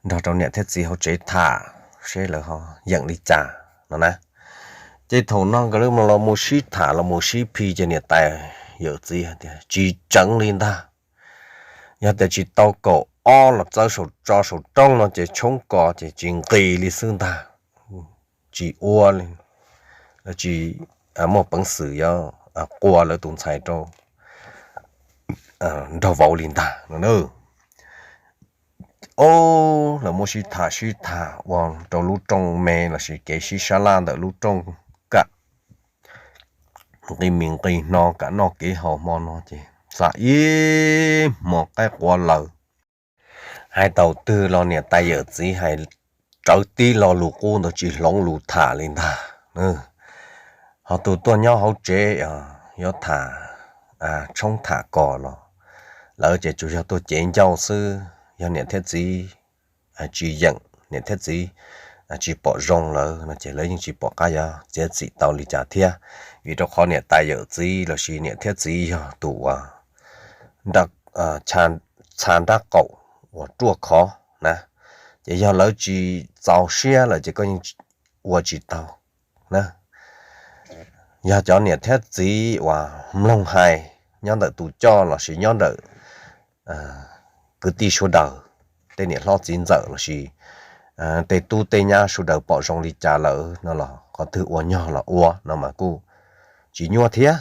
nrog rau niam thiab txiv hauv tsev tham seb lawv ho yeem li cas no na. Ces thaum no nkawd los mus sib tham los mus sib phi ces niam tais yawm txiv hais tias tsis tseev li ntag. Yog tias tsis tau kaum ob los txawb saum tso saum rooj no ces tshoob kos ces tsis nqis li xwb ntag. Tsis ua li, tsis muaj peev xwm yuav qua lawv tus ntxhais rau nraug vauv li ntag no na. Ob, lawv muab sib tham sib tham ua rau lub rooj me los sis kev sib sab laj ntawm lub rooj kam nqi mis nqi hno kam noj kev haus hmo no ces xa ib hmo qaib qua lawm. Hais thaum twg los niam tais yawm txiv hais rawv tib lo lus qub ntawd tsis hloov lus tham li ntag. Ho tus tuaj nyob hauv tsev yuav tham tshoob tham kos los lawv ces tsuas yog tuaj cev ncauj xwb. Yog niam thiab txiv tsis yeem, niam thiab txiv tsis pom zoo lawm no ces lawv yeej tsis pom qab yuav txiav txim tau li cas thiab. Vim rau qhov niam tais yawm txiv los sis niam thiab txiv yog tus uas txha nrab qaum uas ruaj khov na, ces yog lawv tsis txaus siab lawm ces koj yeej ua tsis tau na. Yog cov niam thiab txiv uas mloog hais nyob ntawm tus coj los sis nyob ntawm kwv tij sawv daws, tej niam hlob txiv ntxawm los sis tej tub tej nyab sawv daws pom zoo li cas lawm no los qhov twg ua nyog los ua no mas kuj tsis nyuaj thiab.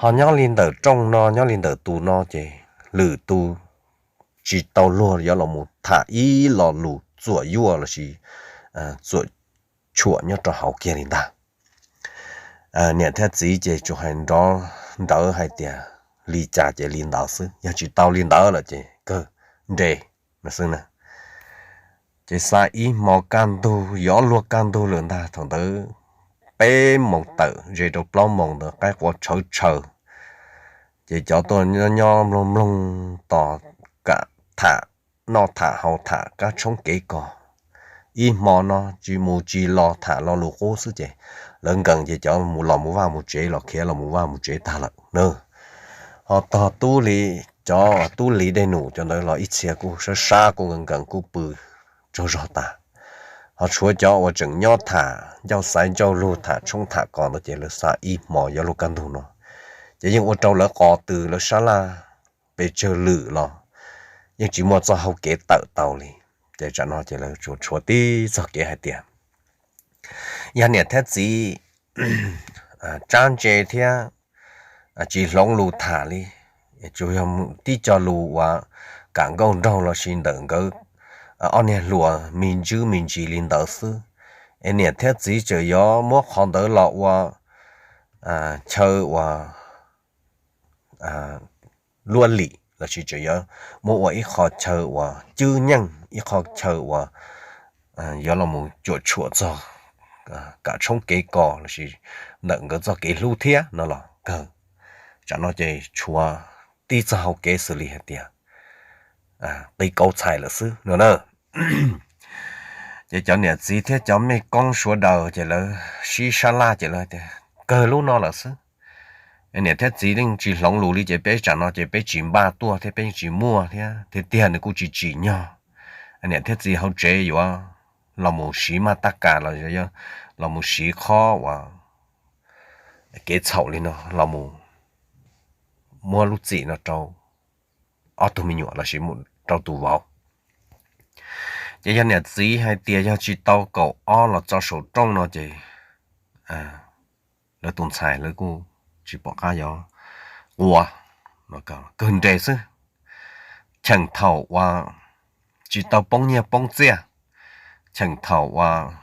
Ho nyob li ntawm rooj no nyob li ntawm tus no ces lwm tus tsis tau luag yuav los mus tham ib lo lus txuam yuaj los sis txuam tshuam nyob rau hauv kiag li ntag. Niam thiab txiv ces tsuas hais nrov nrawv hais tias li cas ces li ntawd xwb, yog tsis tau li ntawd lawm ces kawg nres no xwb na. Ces xa ib hmo kaj ntug yuav luag kaj ntug lawm ntag, thaum ntawd peb moos tawm ze rau plaub moos ntawd qaib qua tshawv tshaws. Ces cov tuaj nyob mloog mloog tos kam tham, noj tham haus tham kab tshoob kev kos ib hmo no tsis mus tsis los tham lo lus qub xwb ces lawv nkees ces cov mus los mus vaj mus tsev los khiav los mus vaj mus tsev tag lawm na. Ho tog tub li cov tub liv dej num cov ntawd los ib txhia kuj sab sab kuj nkees nkees kuj pw tsaug zog tas. Ho tshuav cov uas tseem nyob tham ncauj xaiv ncauj lug tham tshoob tham kos ntawd ces lawv xav ib hmos yuav luag kaj ntug no, ces yeej ua rau lawv qos tws lawv sab laj pes tsawg lwm los yeej tsis muaj txoj hau kev tawm tau li. Ces tsam no ces lawv tsuas tshuav tib txoj kev hais tias yog niam thiab txiv tsab ntse thiab tsis hloov lus tham li, tsuas yog tib co lus uas kam nkauj nraug lossis ntawm nkawd ob niag hluas me ntsis me ntsis li ntawd xwb, es niam thiab txiv tseem yuav muab qhov ntawd los ua chaw uas luaj lim lossis tseem yuav muab ua ib qho chaw uas cwb nyeej, ib qho chaw uas yuav los mus cuam tshuam txog kam tshoob kev kos lossis ntawm nkawd txoj kev hlub thiab no los kawg. Tsam no ces tshuav tib txoj hau kev xws li hais tias qiv kauv txhais lawm xwb no na. Ces cov niam txiv thiab cov mej koob sawv daws ces lawv sib sab laj ces lawv tias kawg lub no lawm xwb. Niam thiab txiv yeej tsis hloov lus li ces peb tsam no ces peb tsis npaj tuaj thiab peb yeej tsis muaj thiab, tiag tiag nws kuj tsis tsim nyog niam thiab txiv hauv tsev yuav los mus siv maj tab kas los, los mus siv qhov uas kev txhaum li no los mus muab lub txim no rau ob tug me nyuam lossis rau tus vauv. Ces yog niam txiv hais tias yog tsis tau kaum ob los txog saum rooj no ces lawv tus ntxhais lawv kuj tsis pom qab yuav ua, kawg nres xwb. Cheem thaum uas tsis tau poob nyiaj poob txiaj, cheem thaum uas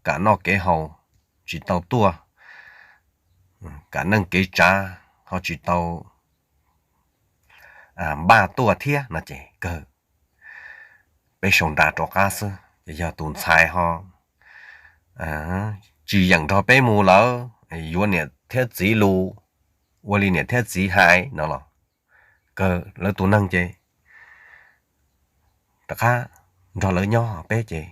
kam noj kev haus tsis tau tuaj, kam neej kev tsav ho tsis tau npaj tuaj thiab no ces kawg peb sau nra rov qab xwb. Ces yog tus ntxhais ho tsis yeem nrog peb mus lawm, yuav niam thiab txiv lus, ua li niam thiab txiv hais no los kawg lawv tus neeg ces rov qab nrog lawv nyob, peb ces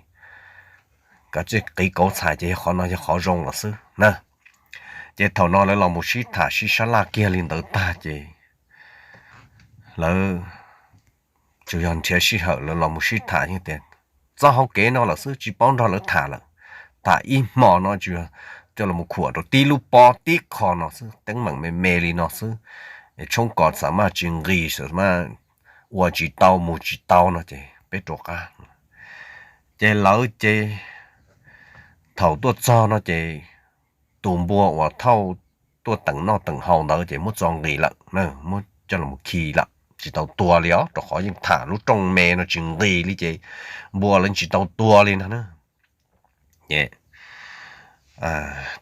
kav tsij qiv kauv txhais ces yog qhov no yog qhov zoo los xwb na. Ces thaum no lawv los mus sib tham sib sab laj kiag li ntawd tag ces lawv tsuas yog nrhiav sij hawm lawv los mus sib tham yeej tias txoj hau kev no lawm xwb tsis paub nrog lawv tham lawm. Tham ib hmo no tsuas yog coj los khuam rau tib lub pob tib qho no xwb, teeb meem me me li no xwb, tshoob kos xam maj tsis nqis xam maj ua tsis tau mus tsis tau no ces peb rov qab. Ces lawv ces thaum tuaj txog no ces tus npua uas thauj tuaj teem noj teem haus ntawd ces muab txo nqis lawm, muab coj los khi lawm tsis tau tua li os, rau qhov yeej tham lub rooj me no tsis nqis li ces npua lawv tsis tau tua li no na. Ces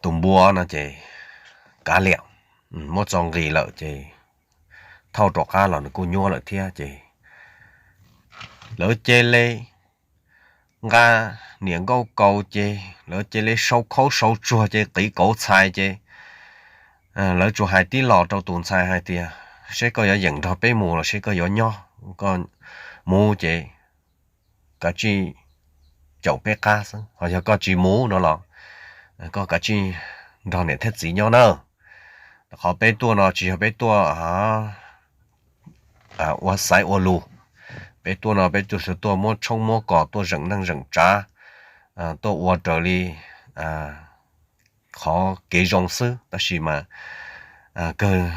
tus npua no ces kav liam, muab txo nqis lawm ces thauj rov qab los nws kuj nyuaj lawm thiab ces lawv cia li nqa niam nkauj kaus ces lawv cia li sau khaub sau tsuag ces qiv kauv txhais ces lawv tsuas hais tib los rau tus ntxhais hais tias seb koj yuav yeem nrog peb mus los seb koj yuav nyob, koj mus ces kav tsij caum peb qab xwb, ho yog koj tsis mus no los koj kav tsij nrog niam thiab txiv nyob na. Qhov peb tuaj no tsis yog peb tuaj ua xaiv ua lus, peb tuaj no peb tuaj xav tuaj muab tshoob muab kos tuaj zeem neej zeem tsav, tuaj ua raws li qhov kev zoo xwb, tab sis mas kawg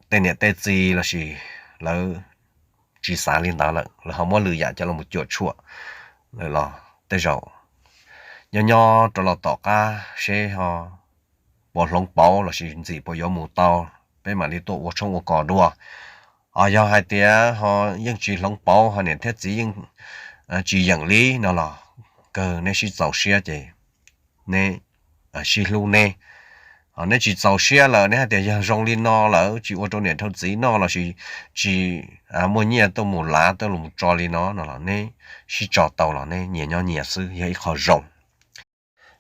tej niam tej txiv lossis lawv tsis xav li ntawd lawm, lawv ho muab lwm yam coj los cuam tshuam lawm los tej zaum nyob nyob rau los tom qab seb ho puas hloov pauv lossis ntxim puas yuav mus tau, peb mam li tuaj ua tshoob ua kos dua. Ho yog hais tias ho yeej tsis hloov pauv ho niam thiab txiv yeej tsis yeem li no los kawg neb sib txaus siab ces neb sib hlub neb. Ho neb tsis txaus siab lawm neb hais tias yog zoo li no lawm tsis ua rau niam rau txiv noj lossis tsis muaj nyiaj tuaj mus lav tuaj los tso li no no los neb sib tso tau los neb nyias nyob nyias xwb yog ib qho zoo.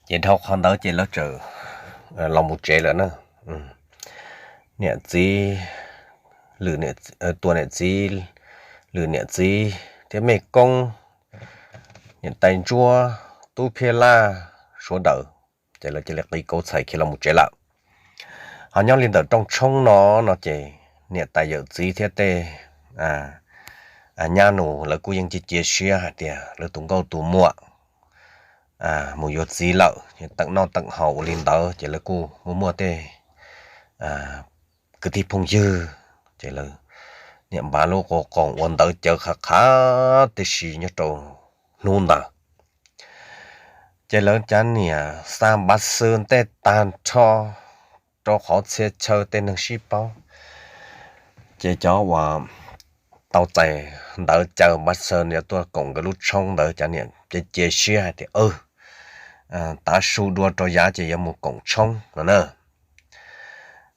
Ces dhau qhov ntawd ces lawv txawm los mus tsev lawm na. Niam txiv, tua niam txiv, lwm niam txiv thiab mej koob, niam tais ntsuab, tub phiaj laj, sawv daws ces lawv cia li qiv kauv txhais khiav los mus tsev lawm. Ho nyob li ntawm rooj tshoob no no ces niam tais yawm txiv thiab tej nyab nus lawv kuj yeej cia cia siab hais tias lawv tus nkauj tus muam mus yuav txiv lawm, teem noj teem haus ua li ntawd ces lawv kuj muaj muaj tej kwv tij phooj ywg, ces lawv niam npav lub qus qoos ua ntawv cawv qhav qhav tib si nyob rau hnub ntawd. Ces lawv cav niam xa npav xwb ntej tag nrho rau qhov txhia chaw tej neeg sib paub. Ces cov uas tau txais ntawv caw npav xwb yuav tuaj koom nkawd lub tshoob ntawd cav niam cia cia siab hais tias, tav su dua rau yav ces yuav mus koom tshoob no na.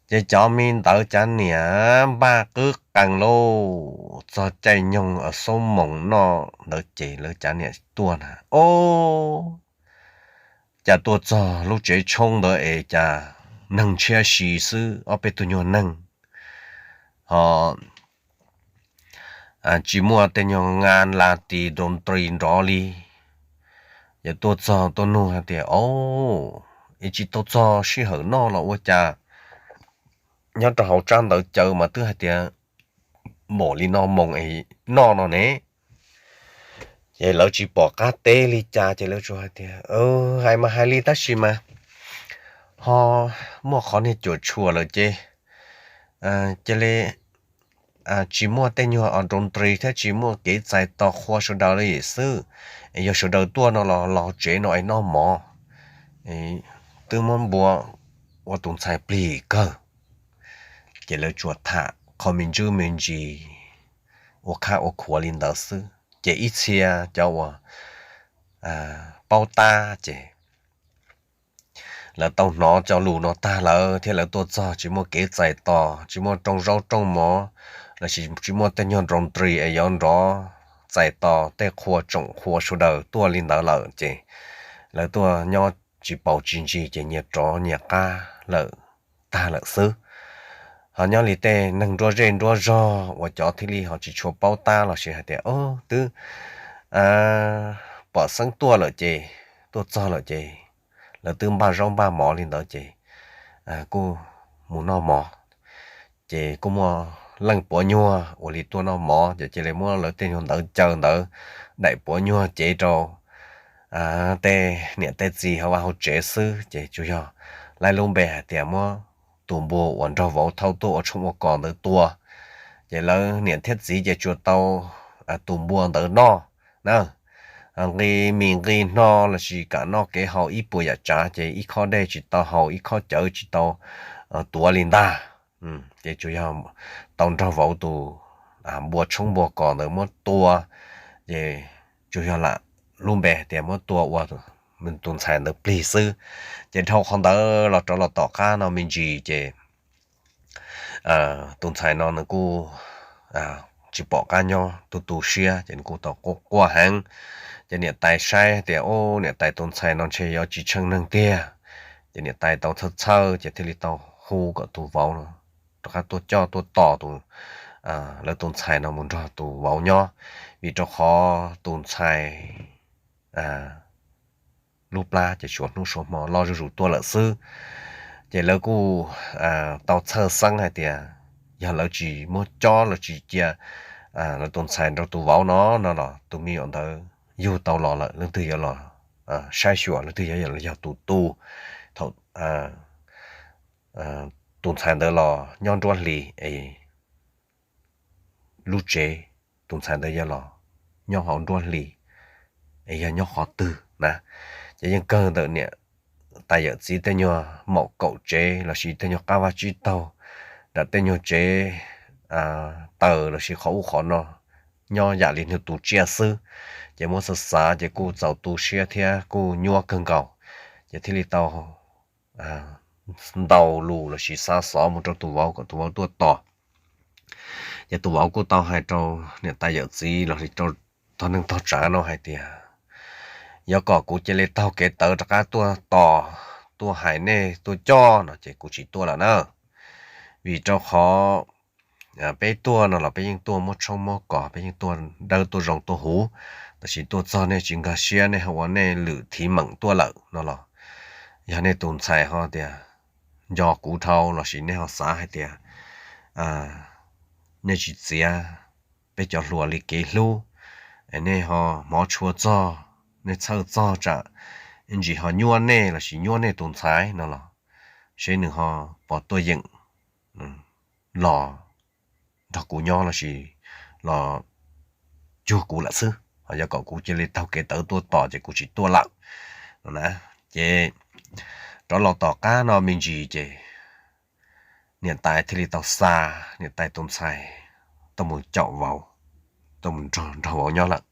Ces cov me ntawd cav niam npaj qwb qees lauj, txog caij nyoog xoob moos noj ntawd ces lawv cav niam tuaj na, o, cas tuaj txog lub tsev tshoob ntawd es cas neeg ntshiab si xwb, ob peb tug nyuag neeg ho tsis muaj tej nyuag nqa la tis doos ntris nrov li. Ces tuaj txog tuaj nug hais tias, o, es tsis tau txog sij hawm noj los ua cas nyob rau hauv tsab ntawv caw mas twb hais tias mam li noj moos es noj no ne? Ces lawv tsis pom qab teb li cas ces lawv tsuas hais tias, hais mas hais li tab sis mas ho muaj qhov niag cuam tshuam lawm ces cia li tsis muaj tej nyuag o doos ntris thiab tsis muaj kev txais tos qhua sawv daws li xwb. Yog sawv daws tuaj no los los tsev no es noj mov, twb muab npua ua tus ntxhais plig kawg. Ces lawv tsuas tham qhov me ntsis me ntsis ua khab ua khuav li ntawd xwb. Ces ib txhia cov uas paub tab ces lawv tau hnov cov lus no tag lawm thiab lawv tuaj txog tsis muaj kev txais tos, tsis muaj rooj zaub rooj mov, los sis tsis muaj tej nyuag doos ntris es yuav nrov txais tos tej qhua tsoom qhua sawv daws tuaj li ntawd lawm ces lawv tuaj nyob tsis paus tsis ntsis ces nyias rov nyias qab lawm tag lawm xwb. Ho nyob li tej neeg nruab zej nruab zog uas cov thiaj li ho tsis tshua paub tab los sis hais tias, o, twb pom xeeb tuaj lawm ces, tuaj txog lawm ces lawv twb npaj zaub npaj mov li ntawd ces kuj mus noj mov. Ces kuj muaj leej puav nyuag uas li tuaj noj mov ces cia li muab lawv tej nyuag ntawv caw ntawd daim puav nyuag cev rau tej niam tej txiv hauv vaj hauv tsev xwb ces tsuas yog laib lub npe hais tias muab tus npua uas nrog vauv thauj tuaj ua tshoob ua kos ntawd tua. Ces lawv niam thiab txiv ces tsuas tau tus npua ntawd noj na. Nqi mis nqi hno los sis kam noj kev haus ib puas yam tsav ces ib khob dej tsis tau haus, ib khob cawv tsis tau tuav li ntag. Ces tsuas yog tau nrog vauv tus npua tshoob npua kos ntawd muab tua, ces tsuas yog lam lub npe hais tias muab tua ua tus ntxhais ntawd plig xwb. Ces dhau qhov ntawd los rov los tom qab no me ntsis ces tus ntxhais no nws kuj tsis pom qab nyob, tu tu siab ces nws kuj tau quaj quaj heev. Ces niam tais saib tias, u, niam tais tus ntxhais no ntshe yuav tsis tsheej neeg tiag. Ces niam tais tau txhawj txhawj ces thiaj li tau hu kom tus vauv no rov qab tuaj coj tuaj tos tus, lawv tus ntxhais no mus nrog tus vauv nyob, vim rau qhov tus ntxhais lub plab ces suav hnub suav hmo loj zuj zus tuaj lawm xwb. Ces lawv kuj tau txhawj xeeb hais tias yog lawv tsis muab cob, lawv tsis cia lawv tus ntxhais nrog tus vauv no, no los tus me nyuam ntawd yug tau los lawm leej twg yuav los saib xyuas, leej twg yuav los yog tus tu. Thaum tus ntxhais ntawd los nyob nruab hlis es lub tsev tus ntxhais ntawd yuav los nyob hauv nruab hlis es yog nyob qhov twg na. Ces yeej kawg ntawm niam tais yawm txiv tej nyuag maum kaum tsev los sis tej nyuag qab vaj tsib taug, nram tej nyuag tsev taws los sis qhov ub qhov no nyob yam li nyuag tus tsiaj xwb. Ces muab xav xav ces kuj txaus tu siab thiab kuj nyuaj kawg nkaus, ces thiaj li tau ntaus lus los sis xa xov mus rau tus vauv kom tus vauv tuaj tos. Ces tus vauv kuj tau hais rau niam tais yawm txiv los sis rau tog neej tog tsav no hais tias, yog kom kuv cia li taug kev tawv rov qab tuaj tos, tuaj hais nej tuaj coj no ces kuv tsis tuaj lawm na. Vim rau qhov peb tuaj no los peb yeej tuaj muab tshoob muab kos, peb yeej tuaj dawb tuaj zoo tuaj huv, tab sis tuaj txog nej tsis nkag siab, nej ho ua nej lwm thiv meem tuaj lawm no los, yog nej tus ntxhais ho tias nco kuv dhau los sis nej ho xav hais tias nej tsis txiav peb cov hluas li kev hlub, nej ho hmov tshua txog, nej txhawj txog tsam ntsis ho nyuaj nej lossis nyuaj nej tus ntxhais no los seb nws ho puas tuaj yeem los nrog kuv nyob lossis los cuag kuv lawm xwb, ho yog kom kuv cia li taug kev tawv tuaj tos ces kuv tsis tuaj lawm no na. Ces rov los tom qab no me ntsis ces niam tais thiaj li tau xa niam tais tus ntxhais tuaj mus caum vauv, tuaj mus nrog vauv nyob lawm.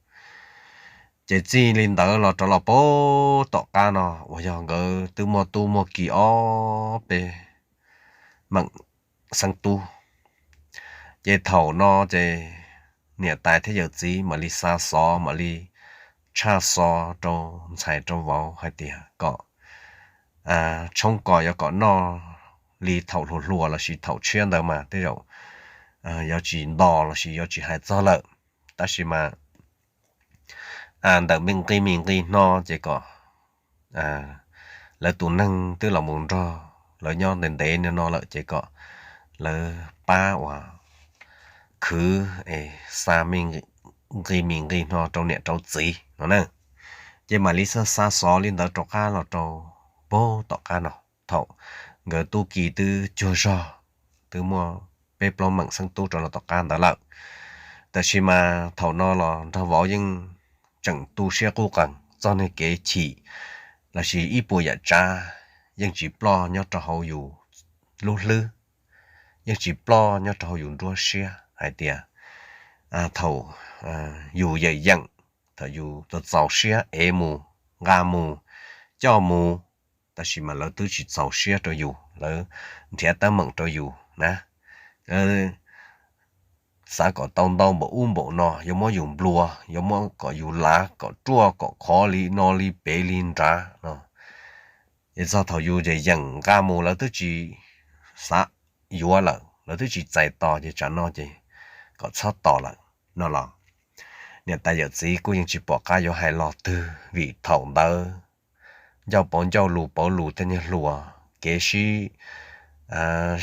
Ces txij li ntawd los rov los puag tom qab no uas yog nkawd twb muaj tub muaj ki ob peb meem xeeb tub. Ces thaum no ces niam tais thiab yawm txiv mam li xa xov mam li tshaj xov rau ntxhais rau vauv hais tias kom tshoob kos yuav kom noj li thaum hluas hluas lossis thaum tshiab ntawd mas tej zaum yuav tsis nto lossis yuav tsis hais txog lawm. Tab sis mas ntawm me nqi me nqi hno ces kom lawv tus neeg twb los mus nrog lawv nyob ntev ntev no lawm ces kom lawv pab uas khwv es xa me nqi me nqi hno rau niam rau txiv no na. Ces mam li xa xov li ntawd rov qab los rau puag tom qab no thaum nkawd tub ki twb cuag zog, twb muaj peb plaub meem xeeb tub rau los tom qab ntawd lawm. Tab sis mas thaum no los nrog vauv yeej tseem tu siab qub qees txog niag kev chim lossis ib puas yam tsav yeej tsis ploj nyob rau hauv yus lub hlwb, yeej tsis ploj nyob rau hauv yus nruab siab hais tias thaum yus yeem yeem, thaum yus txaus txaus siab ev mus, nqa mus, coj mus, tab sis mas lawv twb tsis txaus siab rau yus, lawv nrhiav teeb meem rau yus na. Xav kom tau ntau npaum ub npaum no, yuav muab yus nplua, yuav muab kom yus lav kom ruaj kom khov li no li pem li nrad no. Es txog thaum yus yeem yeem nqa mus lawv twb tsis xav yuav lawm, lawv twb tsis txais tos ces tsam no ces kom txhob tos lawm no los niam tais yawm txiv kuj yeej tsis pom qab yuav hais lo twg vim thaum ntawd ncauj pauv ncauj lus pauv lus tej niag hluas kev sib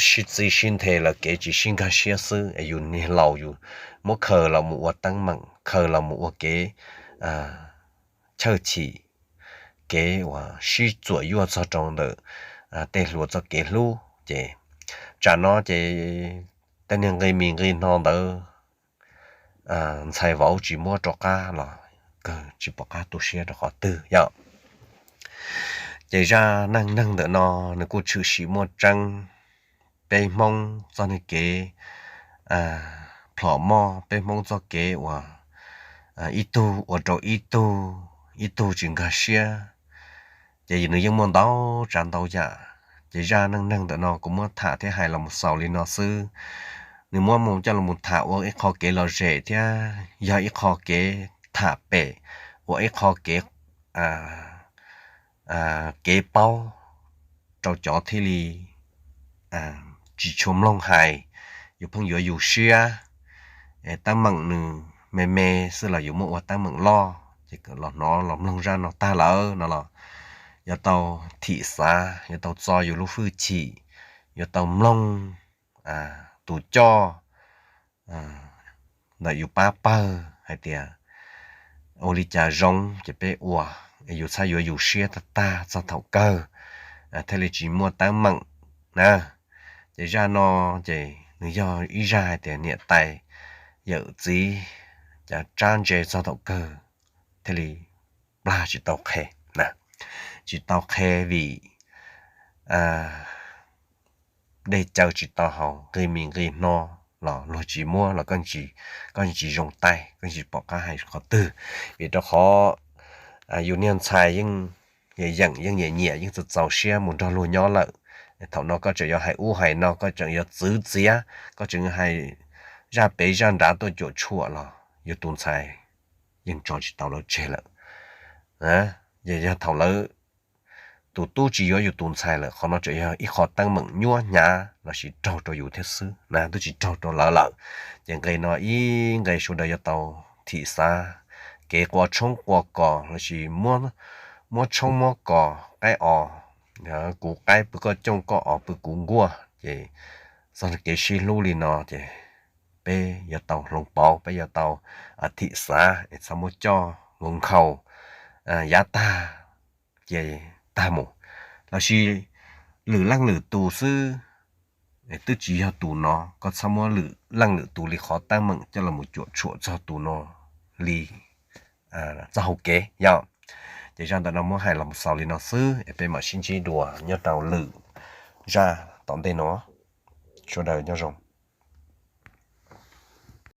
sib txib sib nthe lawm kev tsis sib nkag siab xwb es yus niag laus yus muab khaws los mus ua teeb meem, khaws los mus ua kev chawj chim, kev uas sib txuam yuaj txog rau ntawm tej hluas txoj kev hlub ces tsam no ces tej niag nqi mis nqi hno ntawd ntxhais vauv tsis muab rov qab los kawg tsis pom qab tu siab rau qhov twg yom. Ces zaj neej neeg ntawm no nws kuj tshwm sim muaj tseeb. Peb Hmoob txoj niag kev plhom moj, peb Hmoob txoj kev uas ib tug ua rau ib tug, ib tug tsis nkag siab, ces nws yeej muaj ntau tsav ntau yam. Ces zaj neej neeg ntawm no kuv muab tham thiab hais los mus xaus li no xwb. Nws muab mus coj los tham ua ib qho kev lom zem thiab yog ib qho kev tham pem, ua ib qho kev kev paub rau cov thiaj li tsis tshua mloog hais, yus pheej yuav yus siab, teeb meem nws me me xwb los yus muab ua teeb meem loj, ces los hnov los mloog zaj no tag lawm no los yuav tau thim xav, yuav tau txo yus lub hwj chim, yuav tau mloog tus coj ntawm yus pab pawg hais tias ua li cas zoo ces peb ua, yus txhob yuav yus siab tag tag txog thaum kawg thiaj li tsis muaj teeb meem na. Ces zaj no ces nws yog ib zaj hais tias niam tais yawm txiv cov tsab ntse txog thaum kawg thiaj li plag tsis tau qhe na, tsis tau qhe vim dej cawv tsis tau haus, nqi mis nqi hno los luag tsis muab los koj tsis zoo taij, koj tsis pom qab hais qhov twg. Vim rau qhov yus niag ntxhais yeej yeem yeej nyiam nyiam yeej txaus txaus siab mus nrog luag nyob lawm. Thaum no koj tseem yuav hais ub hais no, koj tseem yuav txwv txiav, koj tseem hais zaj pem zaj nrad tuaj cuam tshuam los yus tus ntxhais yeej tso tsis tau lawv tseg lawm. Yog thaum lawv tus tub tsis yuav yus tus ntxhais lawm, qhov no tseem yog ib qho teeb meem nyuab hnyav lossis raug rau yus thiab xwb na, twb tsis raug rau lawv lawm. Ces nqe no ib nqe sawv daws yuav tau thim xav, kev qua tshoob qua kos lossis muab tshoob muab kos qaib os, kuv qaib pw koj cooj, koj os pw kuv nkuaj, ces txog kev sib hlub li no ces peb yuav tau hloov pauv, peb yuav tau thim xav es txhob muab coj nkaus nkhaus yav tag ces tag mus. Lossis lwm leej lwm tus xwb twb tsis yog tus no, koj txhob muab lwm leej lwm tus li qhov teeb meem coj los cuam tshuam txog tus no li txoj hau kev yom. Ces zaj ntawm no muab hais los xaus li no xwb es peb mam sib ntsib dua nyob rau lwm zaj tom ntej no. Sawv daws nyob zoo.